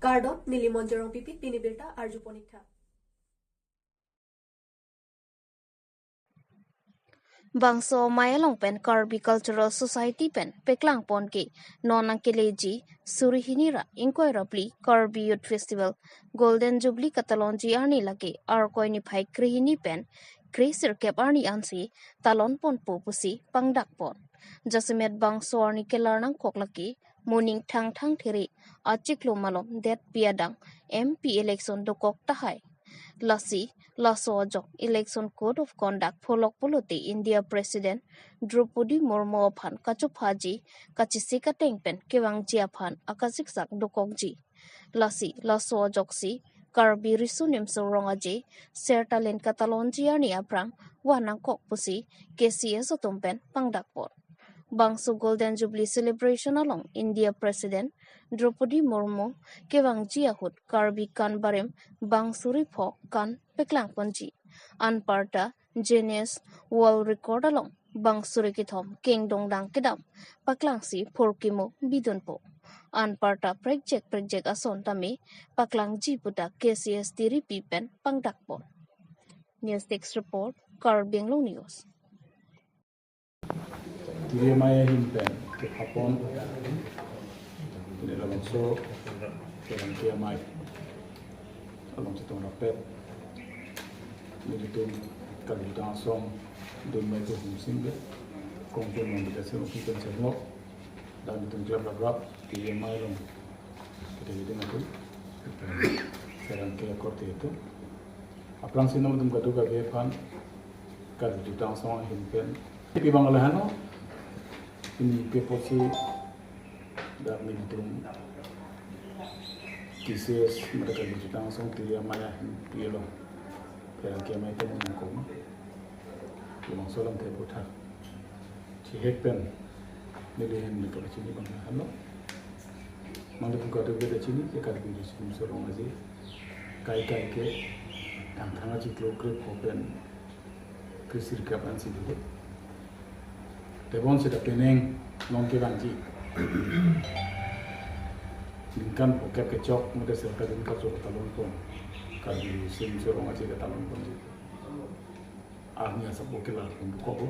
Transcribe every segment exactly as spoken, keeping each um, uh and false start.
Kardom, neli Monjorong Pipit, pini birta arju ponik tha. Bangso amei along pen Karbi Cultural Society pen paklang pon ke non nangkeleji suri hini ra ingkoi ra phli Karbi Youth Festival Golden Jubilee katalonji arni lake Arkoi niphai krehini pen kresirkep arni ansi talon ponpo pusi pangdak pon. Jasemet bangso arni kelar nangkok lake moning Thangthang There achiklo malom detpi adang M P election dokok tahai. Lasi laso ajok Election Code of Conduct pholok pulote India President Draupadi Murmu aphan kachophaji kachesik ateng pen kevangji aphan akachiksak dokokji. Lasi laso ajoksi Karbi Riso Nimso Rong Aje ser talent katalonji arni aphrang van nangkok pusi K C S atum pen pangdak pon. Bangso Golden Jubilee Celebration along India President Draupadi Murmu kevangji ahut Karbi kan barim bang suri pho kan paklang ponji. Anparta Guinness World Record along bang suri kethom kengdongdang kedam paklangsi phurkimo bidunpo. Anparta prekjak prekjak ason tame paklangji puta K C S tiripi pen pangdak pon. News Desk Report, Karbi Anglong News. Tiri amei ahin pen kepha pon, pini labangso Pherangke Amei along chetong rapet, nelitum Karbi Jutang Asong dun amei pu hum sing le, kongpon non bida sing opi pen sengok, dan nelitum klem rap rap, Tiri amei along kita jadi ngaku, Pherangke akorte atum. Aphrangsi nangtum kadokave aphan Karbi Jutang Asong ahin pen. Pi bang laheno, pini pi apotsi dak nelitum K C S mate Karbi Jutang Asong Tiri amei ahin pi along Pherangke amei pen nangkok ma. Pi bang solam te puthak. Chihek pen neli ahin pen kapachini bang laheno. Mangli pu kadokave ta chini ke Karbi Riso Nimso Rong Aje. Kaikai ke Thangthang achiklo krepho pen kresirkep ansi dolo. Tebon seta penang non kevangji ningkan phokep kechok mate ser talent kacho katalon pon, Karbi Riso Nimso Rong Aje katalon ponji. Arni asap bo kelar pon dokoklo.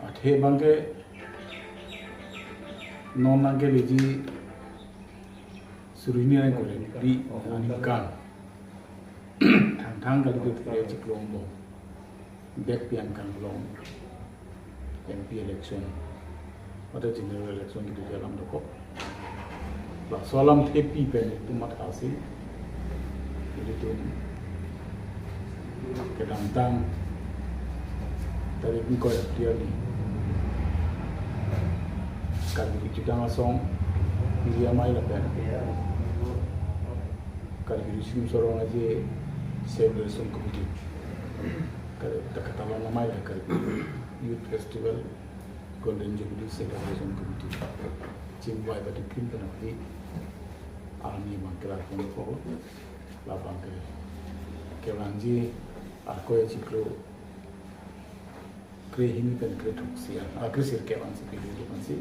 Athe abangke non nangkeleji suri hini ra ingkoi ra phli aningkan Thangthang kali dut kali achiklo angbong, back pian kangklong M P election mate general election kedo alam dokok. Laso alamthe pi pen itum mathasi, itum kedamtang tarik ingkoi ra phli arni Karbi Jutang Asong Tiri amei lapen Karbi Riso Nimso Rong Aje Celebration Committee, Karbi ta katalon amei la Karbi Youth Festival Golden Jubilee Celebration Committee chingvai pati pin pen aphi arni abang kelar pon dokok. Labangke kevangji Arkoi achiklo krehini pen krethroksi an, a, kresirkep ansi pili di ansi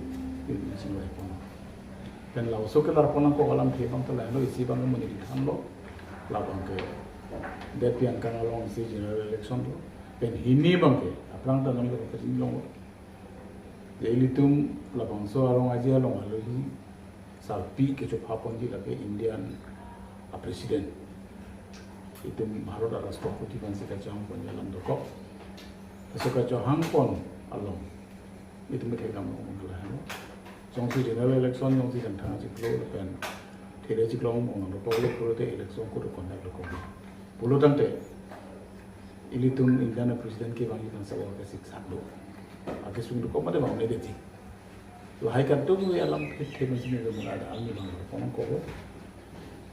pili chingvai pon. Pen laso kelar pon nangkok alamthe abang ta lahelo, isi abang monit thanlo, labangke det pian kang alongsi general election lo, pen hini abangke aphrang ta nanglo kachini longlo. Jadi ilitum labangso arong aje along alohi sarpi kechopha ponji lake Indian a President. Itum Bharat a Rashtrapati aphansi kachohang ponji alam dokok. Laso kachohang pon along itum kethekdam long mangla hano. Jongsi general election jongsi Thangthang achiklo lapen There achiklo angbong dokoklo pulote election code of conduct dokok. Pulotangte ilitum Indian a President kevangji aphan sabo kachesik sak do. Akesung dokok mate bang ne deti. Lahai kadokave alam kethe machine do mula ada almi bang pon nangkok.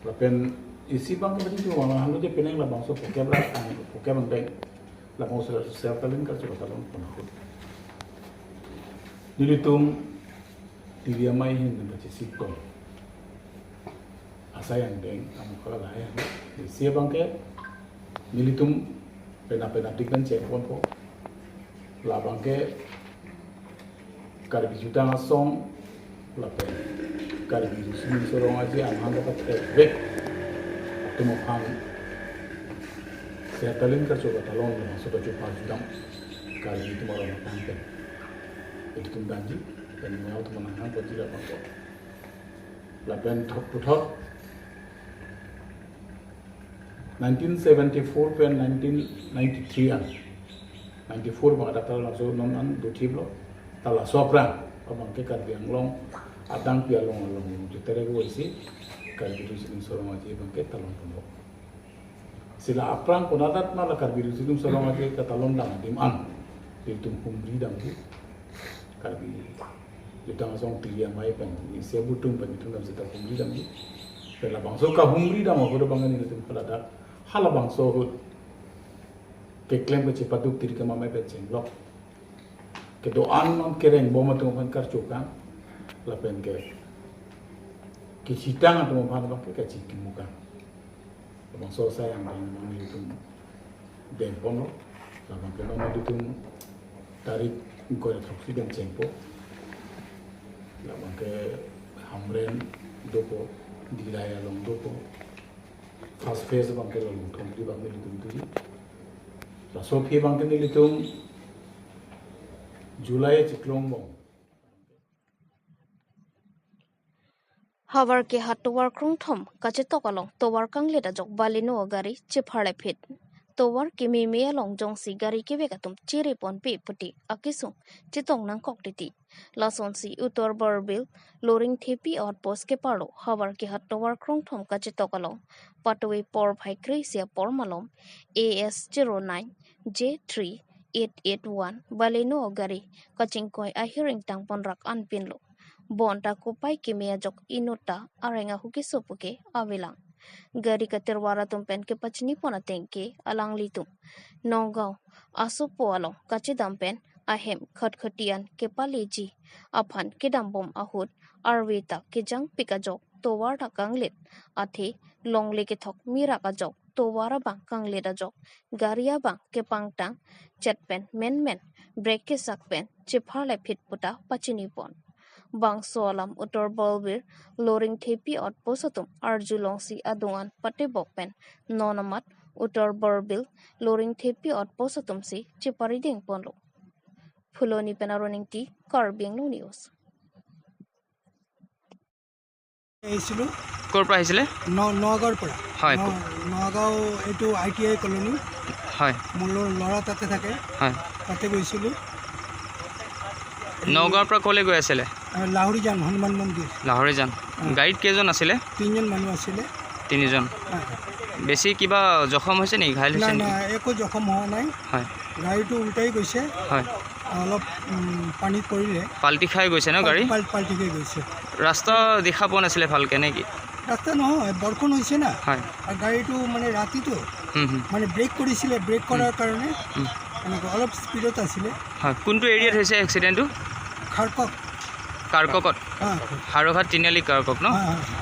Lapen isi abang kemati tu bang halo je penang labangso phokep ra, phokep angdeng. Labangso ser talent kacho katalon pon ahut, nelitum Tiri amei ahin pen kachesik pon asai angdeng amokha lahai hang. Isi abangke nelitum pena pena tik pen cheng ponpo. Labangke Karbi Jutang Asong Lapen Karbi Riso Nimso Rong Aje amahang dapat tervek atum aphan Setalin kacho katalon laso kacho pajudam Karbi atum aron aphan pen ilitum dangji pen neo atum anang hang pajira pangko. Lapen thok puthot nineteen seventy-four pen nineteen ninety-three an, ninety-four bang adap ta laso non an dothiplo. Ta laso aphrang abang ke Karbi Anglong adang pi along along jutere ko isi Karbi Riso Nimso Rong Aje abang ke talon pulo. Sila aphrang konadat ma la Karbi Riso Nimso Rong Aje katalon dam adim an ilitum humri damji. Karbi jutang asong tili amei pen isi abutum pen ilitum dam seta humri damji. Pen labangso kahumri dam ahut abang ilitum paladak halabangso ahut keklem kachepaduk tiri kemamei pen chenglok kedo-an non kereng bom atum aphan karchokang. Lapen ke kisitang atum aphan abang ke kachikimukang. Labangso asai angdeng abang ilitum dengponlo. Labang ke non ilitum tarik ingkoi ra throksi pen chengpo. Labang ke Hamren dopo, Dillai along dopo. First phase abang ke Longthumdi abang ilitum tuji. Laso aphi abang ke ilitum July chiklong bom. Havar kehat tovar krongthom kachetok along tovar kanglet ajok Baleno agari chepharlephit. Tovar kememe along jongsi gari kevek atum chiri ponpe puti akesung chetong nangkok titi. Lasonsi Uttar Borbil Loringthepi outpost keparlo havar kehat tovar krongthom kachetok along patwe porphai kre-isi apor malom A S zero nine J three eight eight one Baleno gari kachingkoi ahir ingtang ponrak anpinlo. Bonta kopai keme ajok inut ta areng ahu keso puke avelang. Gari katerwar atum pen kepachini pon ateng ke alanglitum Nagaon asopo along kachedam pen ahem khatkhati an kepaleji aphan kedam bom ahut arve ta kejangpik ajok tovar ta kanglet, athe longle kethok mirak ajok tovar abang kanglet ajok gari abang kepangtang chet pen menmen brake kesak pen chepharlephit puta pachini pon. Bangso alam Uttar Borbil Loringthepi outpost atum arjulongsi adung an patebok pen non amat Uttar Borbil Loringthepi outpost atumsi cheparideng ponlo. Phuloni pen Aron Ingti, Karbi Anglong News. আহিছিলোঁ। ক'ৰ পৰা আহিছিলে? ন-, নগাঁৱৰ পৰা। হয়, ন-, ক- নগাঁও এইটো আই টি আই কলনী। হয়। মোৰ ল-, ল'ৰা তাতে থাকে। হয়। তাতে গৈছিলোঁ। নগাঁৱৰ পৰা ক'লৈ গৈ আছিলে? আহ, লাহৰীজান হনুমান মন্দিৰ। লাহৰীজান। হয়। গাড়ীত কেইজন আছিলে? তিনিজন মানুহ আছিলে। তিনিজন। হয়। বেছি কিবা জখম হৈছে নেকি? ঘাইল হৈছে নাই, নেকি? নাই, একো জখম হোৱা নাই। হয়। গাড়ীটো উল্টাই গৈছে। হয়। অলপ, উম, পানীত পৰিলে। পাল্টি খাই গৈছে ন পাল-, গাড়ী? পাল-, পাল্টি খাই গৈছে। ৰাস্তা দেখা পোৱা নাছিলে ভালকে নেকি? ৰাস্তা নহয়, বৰষুণ হৈছে না। হয়। আৰু গাড়ীটো মানে ৰাতিটো হুম, হুম। মানে ব্ৰেক কৰিছিলে, ব্ৰেক কৰাৰ হুম। কাৰণে হুম। এনেকুৱা অলপ স্পীডত আছিলে। হয়, কোনটো এৰিয়াত হৈছে এক্সিডেণ্টটো? খাৰকক। কাৰ্ককত? হা। হাৰৌঘাট তিনিআলি কাৰ্কক ন? হা, হা, হা।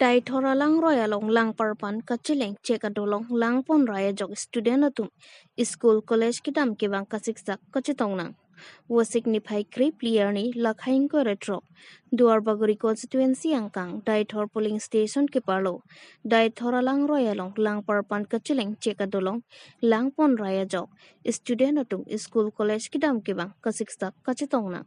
Deithor alangroi along langparpan kacheleng chek adolong langponrai ajok student atum school college kedam kevang kasiksak kachetong nang. Vosik niphai kre-phli arni lakhai ingkoi ra throk Duarbagori constituency angkang Deithor polling station keparlo Deithor alangroi along langparpan kacheleng chek adolong langponrai ajok student atum school college kedam kevang kasiksak kachetong nang.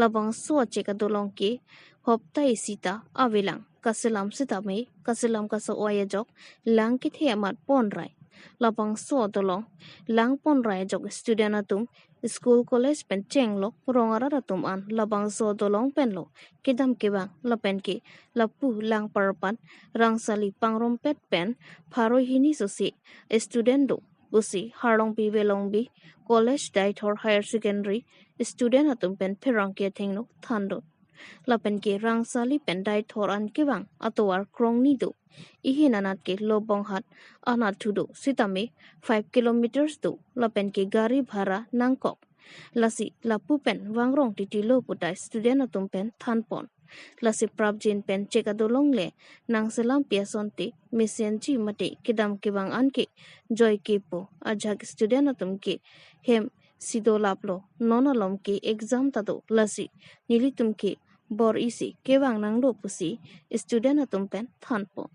Labangso achek adolong ke hopta isi ta avelang. Kaselam sitame, kaselam kaso-oi ajok lang kethe amat ponrai. Labangso adolong langponrai ajok student atum school college pen chenglok rong arat atum an labangso adolong penlo kedam kevang lapen ke lapu langparpan rangsali pangrompet pen pharo hini sosi student do pusi Harlongpi Velongbi College Deithor Higher Secondary student atum pen pherangke athengno thandun. Lapen ke rangsali pen Deithor an kevang atovar krongni do. Ihin anat ke Lobonghat anat thu do sitame five kilometers do. Lapen ke gari bhara nangkok. Lasi lapu pen vangrong titilo puta student atum pen thanpon. Lasi prapjin pen chek adolongle nangselampi asonte mesenji mate kedam kevang anke joike pu ajahak student atum ke hem si dolaplo, non alom ke exam ta do, lasi nelitum ke bor-isi kevang nanglo pusi student atum pen thanpo.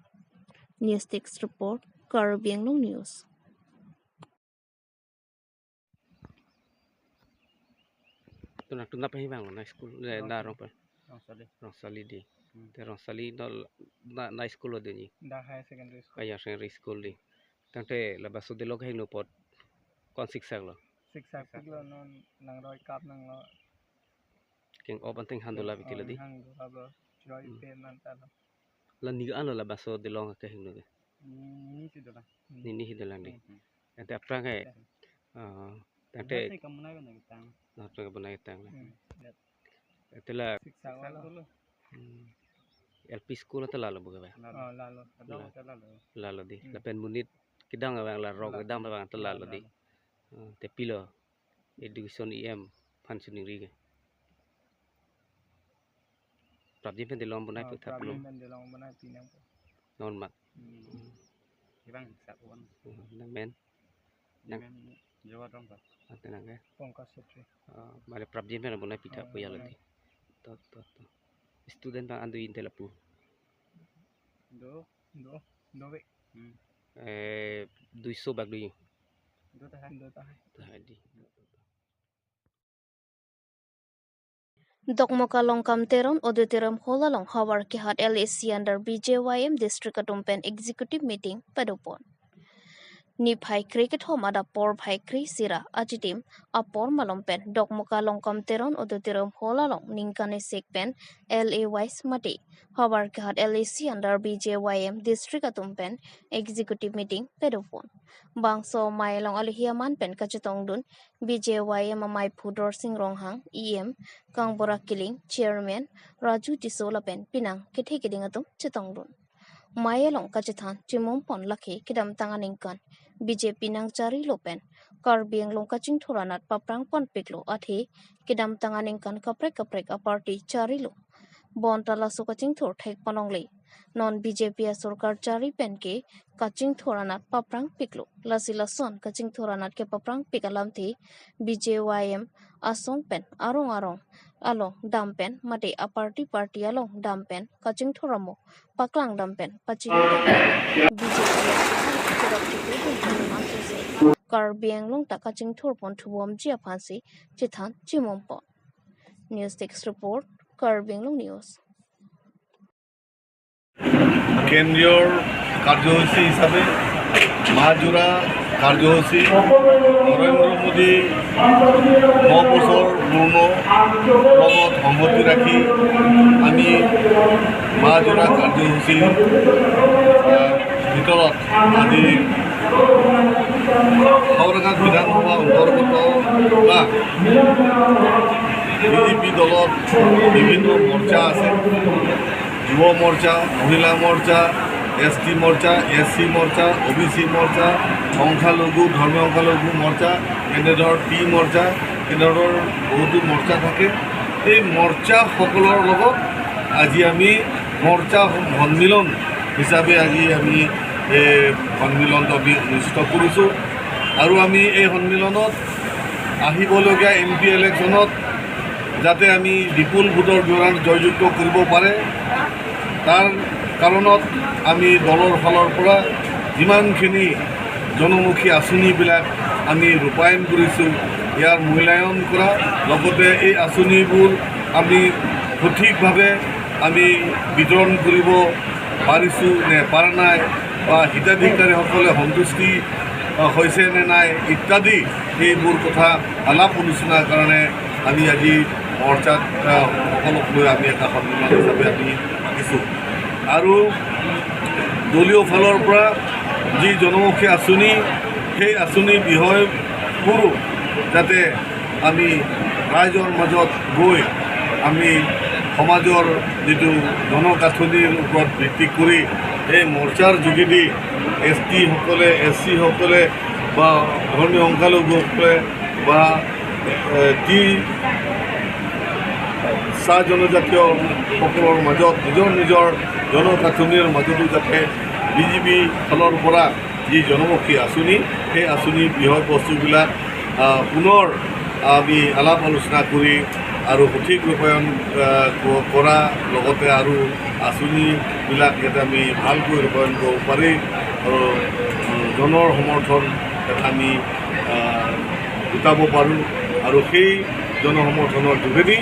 News Desk Report, Karbi Anglong News. Tuna tuna pa hivang na school le Rong- da rong pa Rongsali. Rongsali di. Hmm. Te Rongsali no na, na school lo deni. Da higher secondary school. Higher secondary school di. Tangte labangso Dilong kehingno apot kon siksak lo. Siksak lo non nangroi kap nanglo. Keng op anteng han dolap iti lo di. Han dolaplo. Roi Hmm. pe man ta lo. La ningkan lo labangso Dilong kehingno de. Nini si dolang. Nini si dolang di. Hmm, hmm. Ante aphrang ke. Hmm. Ah, tangte. Ante kamunai bana kitang. Nah, aphrang kamunai kitang. Hmm. Ante la. Siksak lo. Hmm. L P school ante lalo buka ba. Lalo. Oh, lalo. Lalo. Lalo. Lalo di. Hmm. Lapen monit kedam abang la rong kedam abang ante lalo di. Lalo. Ah, te pilo education E M aphan chiningri ke. Prapjin pen Dilong bonai Oh, pu thap prapjin lo. Pen Dilong bonai pi nangpo. Non mat. Hmm. Ibang sak wan. Hmm, nang men. Nang men Jowa dong ta. Ante nang ke. Pongkas Setri. Ah, mane prapjin pen bonai pi thap Oh, po ya lo bonai. Di. To, to, to. Student bang ando in te lapu. Do, do, do we. Hmm. Eh, duiso bak dui. Do ta hai. Do ta hai. Ta hai di. Dokmoka Longkam Teron Auditorium Hall along havar kehat L A C under B J Y M district atum pen executive meeting padopon. Niphai kre kethom adap porphai kre isi ra achitim apor malom pen Dokmoka Longkam Teron Auditorium Hall along ningkan isik pen L A wise mate havar kehat L A C under B J Y M district atum pen executive meeting padopon. Bangso amei along alohi aman pen kachetongdun B J Y M amei phu Dorsing Ronghang, E M, Kangbura Killing, Chairman, Raju Tisso lapen penang kethe keding atum chetongdun. Amei along kachethan chimongpon lake kedamtang aningkan B J P nangcharilo pen Karbi Anglong kachingthur anat paprang ponpiklo athe kedamtang aningkan kaprek kaprek aparty charilo. Bonta laso kachingthur thekpon longle. Non B J P asorkar chari pen ke kachingthur anat paprang piklo. Lasi lason kachingthur anat kepaprang pik alamthe B J Y M asong pen arong arong along dam pen mate aparty party along dam pen kachingthur amo paklang dam pen pachini dam pen B J P asorkar kachirap chiklo dun thani mansose Karbi Anglong ta kachingthur pon thubomji aphansi chethan chimongpon. News Desk Report, Karbi Anglong News. কেন্দ্ৰীয় কাৰ্যসূচী হিচাপে মাহজোৰা কাৰ্যসূচী নৰেন্দ্ৰ মোদী ন বছৰ পূৰ্ণ লগত সংগতি ৰাখি আমি মাহজোৰা কাৰ্যসূচী, আহ, ভিতৰত আজি হাওৰাঘাট বিধানসভা অন্তৰ্গত বা বি জে পি দলৰ বিভিন্ন মৰ্চা আছে, যুৱ মৰ্চা, মহিলা মৰ্চা, এছ টি মৰ্চা, এছ চি মৰ্চা, অ' বি চি মৰ্চা, সংখ্যালঘু, ধৰ্মীয় সংখ্যালঘু মৰ্চা, এনেধৰ টি মৰ্চা, এনেধৰ বহুতো মৰ্চা থাকে। এই মৰ্চাসকলৰ লগত আজি আমি মৰ্চা সন্মিলন হিচাপে আজি আমি এই সন্মিলনটো আমি অনুষ্ঠিত কৰিছোঁ। আৰু আমি এই সন্মিলনত আহিবলগীয়া এম পি ইলেকশ্যনত যাতে আমি বিপুল ভোটৰ দ্বাৰা জয়যুক্ত কৰিব পাৰে, তাৰ কাৰণত আমি দলৰ ফালৰ পৰা যিমানখিনি জনমুখী আঁচনিবিলাক আমি ৰূপায়ণ কৰিছোঁ, ইয়াৰ মূল্যায়ন কৰা, লগতে এই আঁচনিবোৰ আমি সঠিকভাৱে আমি বিতৰণ কৰিব পাৰিছোঁ নে পৰা নাই বা হিতাধিকাৰীসকলে সন্তুষ্টি, আহ, হৈছে নে নাই ইত্যাদি এইবোৰ কথা আলাপ আলোচনাৰ কাৰণে আমি আজি মৰ্চাত, আহ, সকলক লৈ আমি এটা সন্মিলন হিচাপে আমি মাতিছোঁ। আৰু দলীয় ফালৰ পৰা যি জনমুখী আঁচনি, সেই আঁচনিৰ বিষয়বোৰো যাতে আমি ৰাইজৰ মাজত গৈ আমি সমাজৰ যিটো জনগাঁথনিৰ ওপৰত ভিত্তি কৰি এই মৰ্চাৰ যোগেদি এছ টিসকলে, এছ চিসকলে বা ধৰ্মীয় সংখ্যালঘুসকলে বা, এ, টি চাহ জনজাতীয়সকলৰ মাজত নিজৰ নিজৰ জনগাঁথনিৰ মাজতো যাতে বি জি বি ফালৰ পৰা যি জনমুখী আঁচনি, সেই আঁচনিৰ বিষয়বস্তুবিলাক, আহ, পুনৰ আমি আলাপ আলোচনা কৰি আৰু সঠিক ৰূপায়ণ, আহ, ক-, কৰা, লগতে আৰু আঁচনিবিলাক যাতে আমি ভালকৈ ৰূপায়ণ কৰিব পাৰি আৰু, আহ, জনৰ সমৰ্থন যাতে আমি, আহ, গোটাব পাৰোঁ আৰু সেই জনসমৰ্থনৰ যোগেদি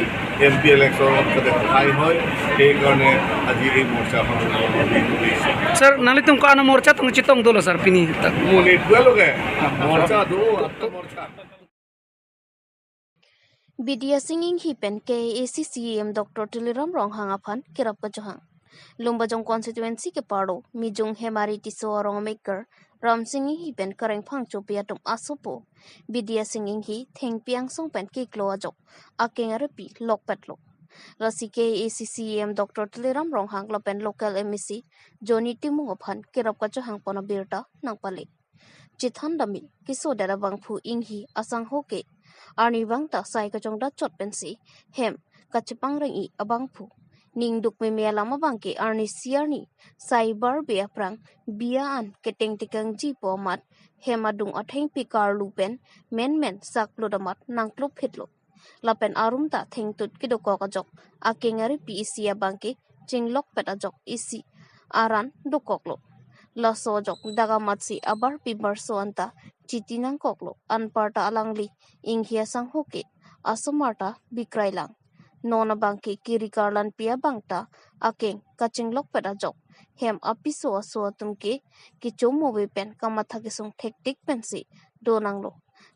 এম পি ইলেকশ্যনত যাতে সহায় হয়, সেইকাৰণে আজি এই মৰ্চাখন আমি কৰিছোঁ। Sir, nanglitum ko-an amorcha atum chetong dolo, sir, pini? Mo ne dua lo ke. Mordor do, atta mordor. Bidya Sing Enghi pen K A A C C E M Doctor Tuliram Ronghang aphan kerap kachohang. Lumbajong constituency kepado Mijung Hemari Tisso arong amekar Ram Sing Enghi pen kareng phangchopi atum asopo Bidya Sing Enghi thengpi angsong pen kiklo ajok akeng aripi lokpetlo. Lasi K A A C C E M Doctor Tuliram Ronghang lapen local M A C Johnny Timung aphan kerap kachohang pon abirta nangpale. Chethan dami kesodet abangphu Enghi asangho ke arnivang ta sai kachongdat chot pensi hem kachepangreng-i abangphu. Ningduk meme alam abang ke arnisi arni sai barbe aphrang bia an keteng tekangji pu amat hem adung athengpi karlu pen menmen saklut amat nangklup hitlo. Lapen arum ta thengtut kedokok ajok akeng aripi isi abang ke chinglokpet ajok isi aran dokoklo. Laso ajok dak amatsi abarpi barso anta chiti nangkoklo, anparta alangli Enghi asangho ke asomar ta bikrailang. Non abang ke kiri karlanpi abang ta akeng kachinglokpet ajok hem apiso aso atum ke kecho move pen kamatha kesung thektik pensi donanglo.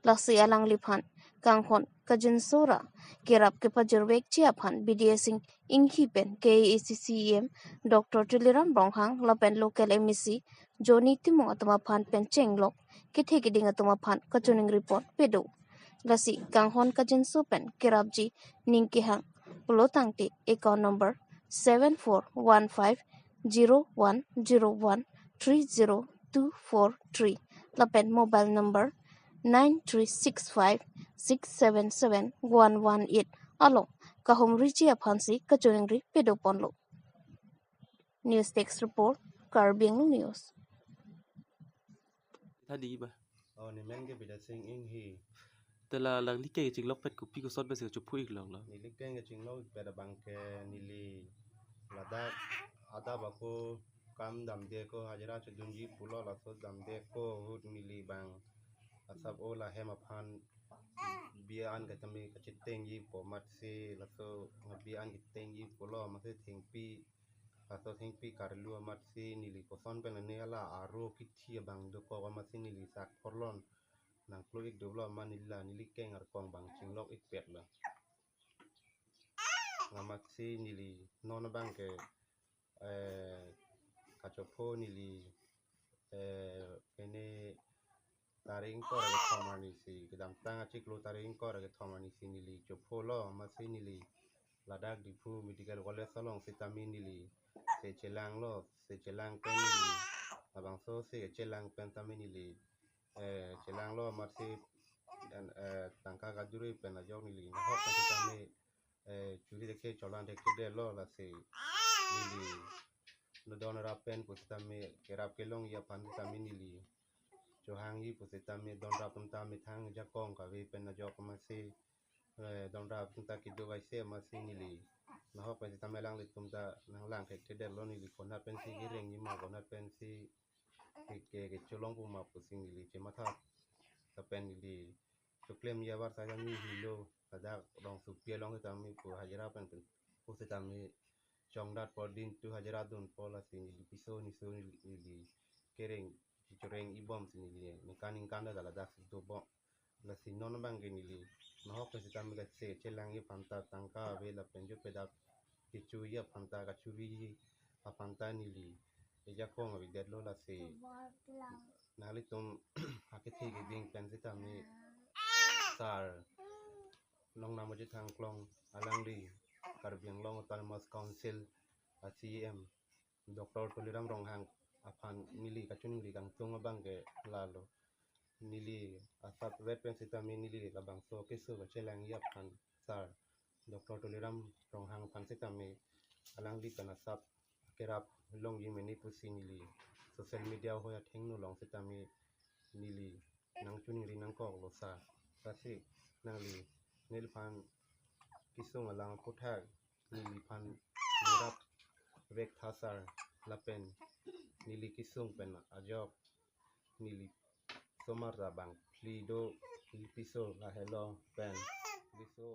Lasi alangliphan kanghon kajinso ra kerap kepajirvekji aphan Bidya Sing Enghi pen K A A C C E M Doctor Tuliram Ronghang lapen local M A C Johnny Timung atum aphan pen chenglok kethe keding atum aphan kachiningri pon pedo. Lasi kanghon kajinso pen kerapji ning kehang pulo tangte account number seven four one five zero one zero one three zero two four three lapen mobile number nine three six five six seven seven one one eight along kahumriji aphansi kachiningri pedo ponlo. News Desk Report, Karbi Anglong News. Tadi ba. Oh, ne men ke Bidya Sing Enghi. Te la alangli ke chinglokpet kopi kosonpensi chophu-ik longlo? Neli ke chinglokpet abang ke neli ladak adap ako kam damde ako hajira chodunji pulo laso damde ako ahut neli bang asap o la hem aphan bia an kachami kachitengji pu amatsi laso bia an kitengji pulo amatsi thengpi laso thengpi karlu amatsi neli koson pen ne hala aro kithi abang dokok amatsi neli sak porlon nangklo-ik dolo amat neli la neli keng arkong abang chinglok-ikpetlo. Amatsi neli non abang ke, eh, kachopho neli, eh, pene tarik ingkoi ra kethom arnisi, kedamtang achiklo tarik ingkoi ra kethom arnisi neli chopholo, amatsi neli ladak Diphu Medical College along sitame neli se chelanglo, se chelang pen neli labangso se chelang pen tame neli, eh, chelanglo amatsi dan, eh, tangka kajuri pen ajok neli nahok na sitame, eh, churi dekhe cholang dekhe detlo lasi neli nodon rap pen pusitame kerap kelongji aphan sitame neli chohangji pusitame don rap anta methang jakong kave pen ajok amatsi, eh, don rap anta kedo vaise amatsi neli nahok pen sitame alanglitum ta nanglang thekthe detlo neli konat pensi kerengji ma konat pensi ke, ke, kecholong pu ma pusi neli chematha. Lapen neli choklemji abar saja mi hilo ladak rongsopi along sitame pu hajira pen pen pusitame chongdat pordin tu hajira dunpo lasi neli piso niso neli, neli kereng choreng-ibomsi neli ningkan ningkan ta ladak si dobom. Lasi non abang ke neli nahok ke sitame kase chelangji aphan ta tangka ave lapen jo pedap kechoji aphan ta kachuriji aphan ta neli ejakong avedetlo lasi nanglitum akethe keding pen sitame sar nongnam aji thangklong alangli Karbi Anglong Autonomous Council a C E M Doctor Tuliram Ronghang aphan neli kachiningri kangtung abang ke lalo. Neli asap vet pen sitame neli labangso keso kachelangji aphan sar Doctor Tuliram Ronghang aphan sitame alangli pen asap kerap longji mene pusi neli social media ahoi athengno along sitame neli nangchiningri nangkoklo sa. Lasi nangli neliphan kesung alang aphuthak neliphan nirap vek tha sir, lapen neli kesung pen ajok neli somar ta bang phli do, neli piso lahelo pen piso